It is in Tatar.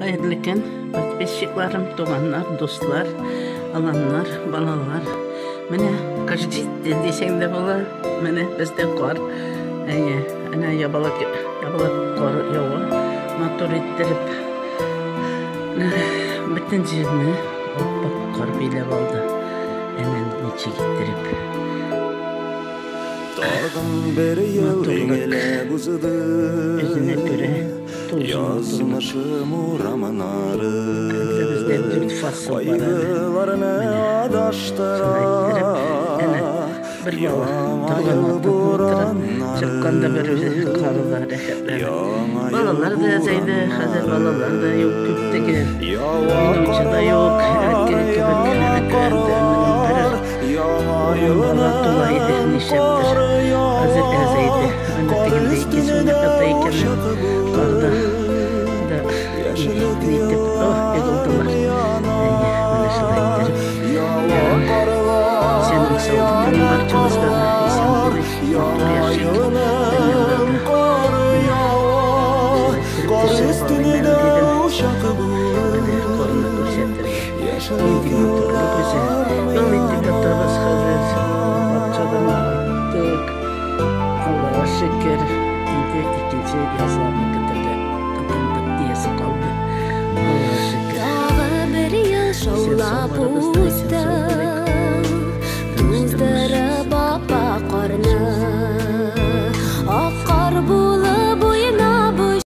Хәерле көн, подписчикларым, туганнар, дуслар, аланнар, балалар. Менә кыш җитте дисәң дә була. Менә бездә кар. Әйе, әнә ябалак, ябалак кар ява. Матур иттереп. Менә бөтен җирне ап-ак кар биләп алды. Әнә ничек иттереп. Тагын бер ел Матурлык. иңеләп узды. Үзенә күрә тулы матурлык. Язмышым урамнары. Хәтта бездә дүрт фасыл бар әле. Кайгыларны Менә адаштыра. шулай иттереп, әнә бер бала Яңа торган ел атып утыра. Чыкканда бураннары. бер үзе карда рәхәтләнеп. Яңа ел Балалар да әзәйде, хәзер балалар да юк күп түгел. Ява Уйнаучы да юк, карлар, элеккеге кебек, яңа элекке инде менә берәр карлар, яңа ун бала тула иде, елның нишләптер. кары Хәзер ява, әзәйде. Әнә кар тегендә икесе өстенә уйнап ята икән. учак Карда булып. да Яшьлек нитеп, о, елларым егылдылар. яна, Әйе, менә шулай иттереп. ява карлар, Исәнлек саулык яңа телим барчагызга да. Исән карлар, булыйк, матур яңа яшик елның дөньяларда. кары Менә ява, шулай иттереп кар төшереп алыйм өстенә әле дидем. учак Менә булып. карны күрсәтергә. Яшьлек Нинди матурлык үзе. елларым Ял итеп яна. ятабыз хәзер. Бакчадан кайттык. Аллага шөкер. Инде икенче язларны көтәргә тотындык диясе калды. Аллага шөкер. Тагы бер ел Исән шаулап сау барыбыз да, исән узды. сау.